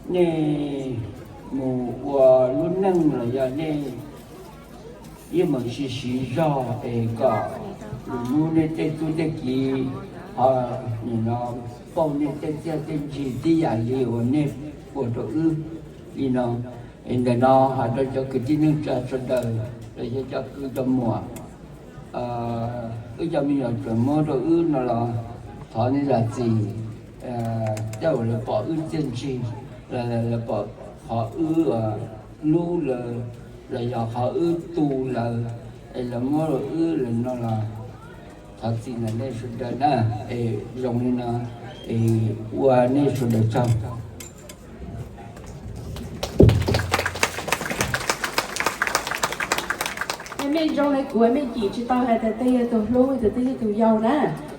nej mus ua lub neej los yog nej yeej meem siv siv zog es kom lub nej tej txuj tej kiv ho nim no pauj nej tej txiaj tej ntsig tib yam li uas nej ua rau wb li no. Es ntawm no hais rau cov kwv tij neej tsa sawv daws los yog cov kwv cov muam, wb cov me nyuam tseem muab rau wb no los thov nej zam txim. Tej uas lawv pom wb txiaj ntsig, lawv pom qhov wb hlub lawv los yog qhov wb tu lawv, es lawv muab rau wb lawm no los thov txim ntawm nej sawv daws na. Es zoo li no, es ua nej sawv daws tsaug. Yog mej zoo li kuv, mej cim tsis tau hais tias twg yog tus hlub, tus twg yog tus yau na.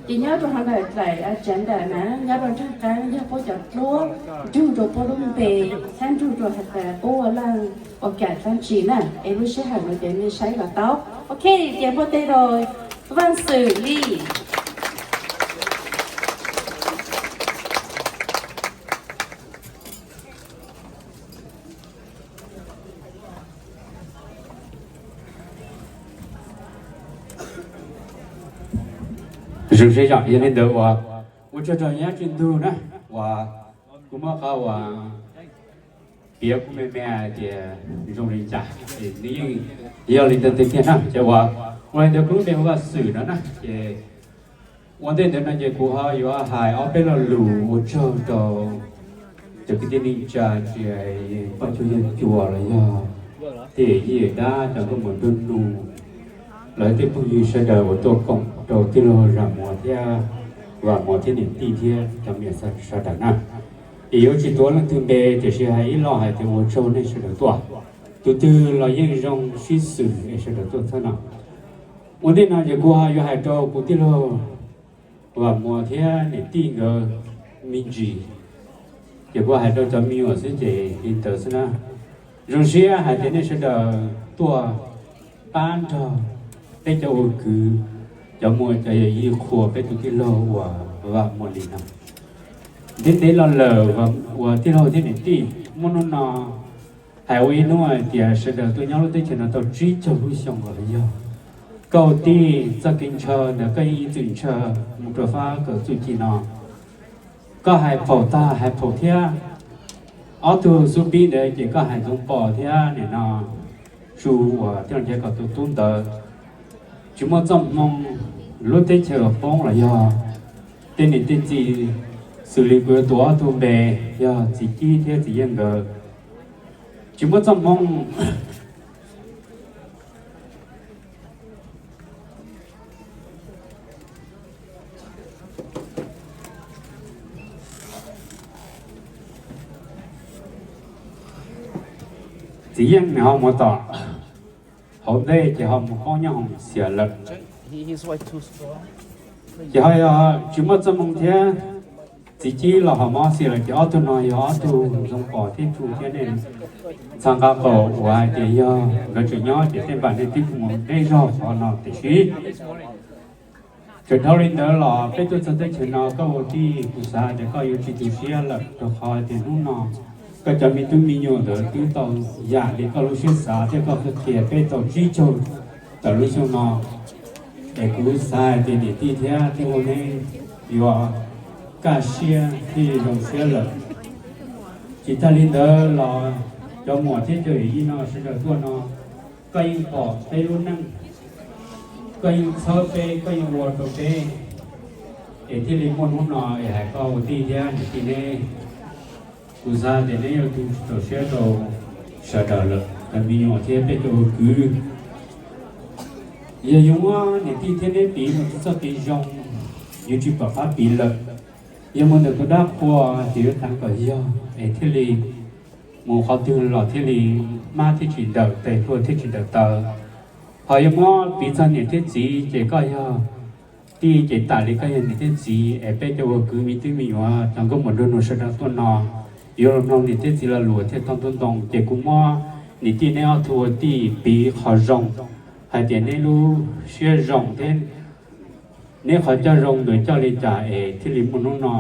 Ces nyob rau hauv ntawm daim tsev ntawm na, nyob rau nraag qaab yog puab cov duab nrug rau puab lub npe, hab nrug rau hais tias puab ua leej ua kam dlaab tsi na. Es lub sij hawm no ces mej saib los tau. Ok, ces npuaj teg rau Vaaj Xwm Lis. Zoo siab yog li ntawd uas ua tsaug rau nyab tsw ntug na, uas kuv muab qhov uas piav kuv me me hais tias zoo li cas, nws yeej yog li ntawd tiag tiag na. Ces uas ua li ntawd kuv lub npe hu Vaj Xwm no na. Ces ua ntej ntawd no ces kuv ho yuav hais ob peb lo lus ua tsaug rau cov kwv tij neej tsa, tsis hais poj cuag yawg cuas los yog tej yawm dab cov nkauj muam nraug nus, lawv tej phooj ywg sawv daws uas tuaj koom rau tij laug Zam Muas thiab Vam Muas thiab niam tij thiab cov me nyuam sawv daws na. Es yuav tsis tuav leej twg npe tiam sis hais ib lo hais tias ua tsaug nej sawv daws tuaj. Tus twg los yeej zoo sib xws es sawv daws tuaj txhawb no. Ua ntej no ces kuv ho yuav hais rau kuv tij laug Vam Muas thiab niam tij nkawd me ntsis, ces kuv hais rau cov me nyuam xwb ces li ntawd xwb na. Zoo siab hais tias nej sawv daws tuaj pab nrog peb cov ua kwv, cov muaj cov yawm yij qhuas peb tus tij laug uas Vam Muas Lis no. Ntev ntev los lawm uas tij laug thiab niam tij, muaj hnub no hais ua ib hnub hais tias sawv daws tuaj nyob lub teb chaws no tau tsib caug lub xyoo los yog. Koj ua tij txoj kev ntshaw ntawd koj yeej ib txwm ntshaw mus rau fab kawm txuj ci no. Koj hais phaum tag hais phaum thiab. Ob tug xub pib ntawd ces koj hais ntxoov pos thiab nim no tsu uas tij laug Nchaiv Kom tus tub ntawd. Tsis muaj txoj hmoo lub teb chaws poob los yog tej niam tej txiv xws li kuv yuav tuav ob tug npe yog Txiv Cib thiab Txiv Yeej nkawd. Tsis muaj txoj hmoo Txiv Yeej nws ho mus tom hauv ntej ces ho mus poob nyob hoos xias lawm. Ces ho yog tsis muaj txoj hmoo thiab Txiv Cib los ho mob xias lawm ces ob tug no yog ob tug ntxoov pos thiab tsu thiab nej txhais nqa qaum uas hais tias yog nkawd tseem nyob ces tej npam nej twb mus deb zog qhov no tiam sis tseem dhau li ntawd los peb tuaj txog teb chaws no koj ua tij kuv xav tias koj yuav tsis tu siab lawm rau qhov tias hnub no koj cov me tub me nyuam ntawd twb tau yam li koj lub siab xav thiab koj qhia peb tau tsib caug tawm lub xyoo no. Es kuv xav hais tias niam tij thiab tij laug neb yuav kaj siab thiab zoo siab lawm. Tsis tag li ntawd los cov muam thiab cov yawm yij no sawv daws tuaj no, koj yeej pom peb lub neej, koj yeej txhawb peb, koj yeej ua rau peb, es thiaj li muaj hnub no es hais koj ua tij thiab niam tij neb. Kuv xav tias neb yuav tu txaus siab rau sawv daws lawm, cov me nyuam thiab peb cov ua kwv. Yog yuav muab niam tij thiab neb piv mus txoj kev zoo, yuav tsis pom qab piv lawm. Yog mus ntawm tus dab qhua ces yuav teev kom yog es thiaj li mus qhov twg los thiaj li mab thiaj tsis ntawm tes, hlua thiaj tsis ntawm taw. Ho yuav muab piv txog niam thiab txiv ces koj yog tij ces tam li koj yog niam thiab txiv es peb cov ua kwv me tub me nyuam cov nkauj muam nraug nus sawv daws tuaj no yuav los mloog niam thiab txiv lo lus thiaj tau ntuj ntoo. Ces kuv muab niam tij neb ob tug ua tij piv qhov zoo hais tias neb lub siab zoo thiab neb qhov coj zoo ntawd coj li cas es thiaj li muaj hnub no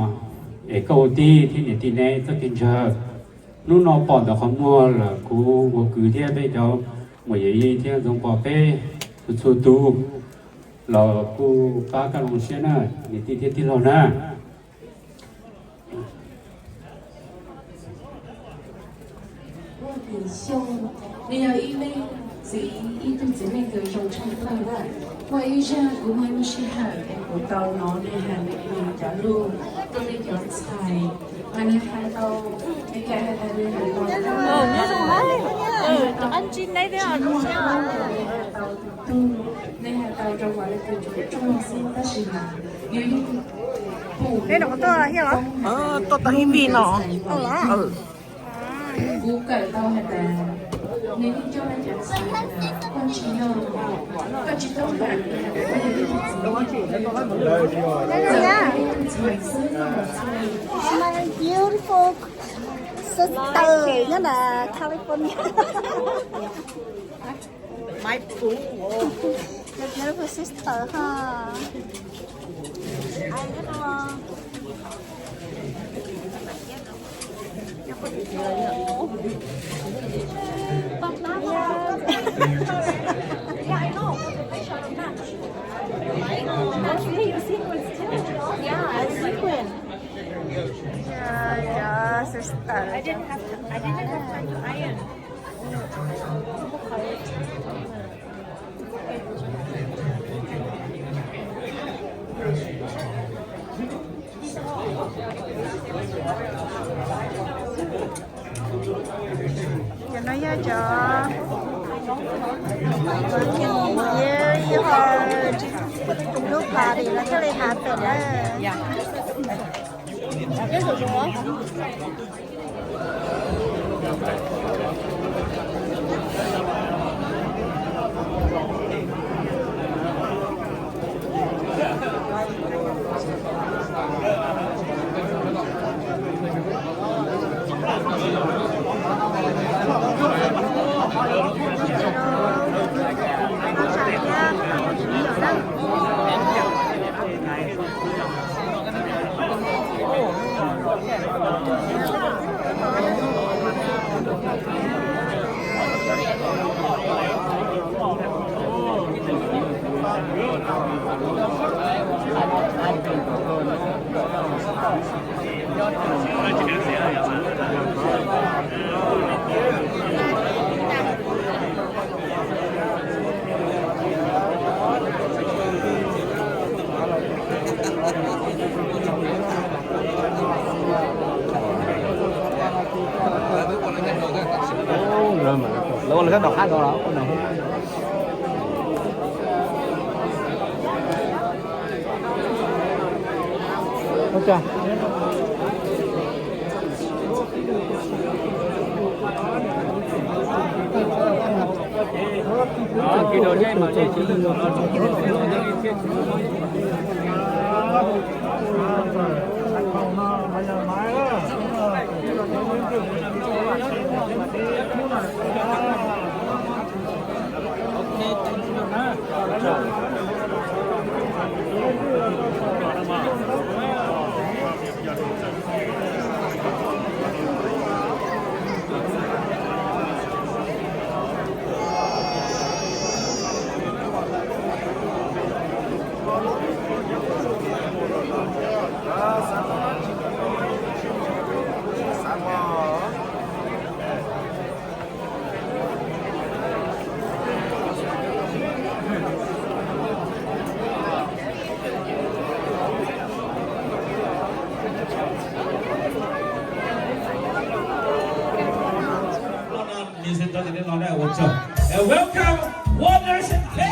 es koj ua tij thiab niam tij neb txoj kev ntshaw Hnub no pom ntawm qhov muag lawm, kuv ua kwv thiab peb cov muam yawm yij thiab Ntxoov Pov peb txhua txhua tus los kuj pab kaj zoo siab na, niam tij thiab tij laug na. Nws yog ib leej txiv, ib tug txiv neej uas zoo tshaj plaws. Muaj ib zaug kuv muaj lub sij hawm es kuv tau hnov nws hais nws cov lus rau nws cov ntxhais, mas nws hais tau, nws hais tias nws hais tau, nws hais tau tus tub, nws hais tau rau qhov nws tus tub tsuag xwb tab sis mas yus yeej pum tuaj tau ib vij no. Kuv kawm tau hais tias nws yeej coj cov ntxhais, koj tsis yog, koj tsis tau hais tias koj yog ib tug txiv neej, txawm koj yog ib tug ntxhais xwb los txhua. My beautiful sister nyob ntawm California. My beautiful sister ha. Yeah, I know. They showed me match. Yeah, I sequin. Yeah, yeah, sister. I didn't have to, I didn't have time to iron. Cov no yog cov year ho lub party no thiaj li happen na. Lawv ua lawv sab nraum qab ko los. Ua cas? Welcome, Wonders and Play.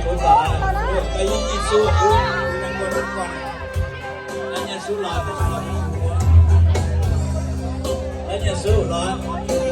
Kuv tau ib nyiaj xub, kuv nyob muaj lub koj, ib nyiaj xub los, ib nyiaj xub los.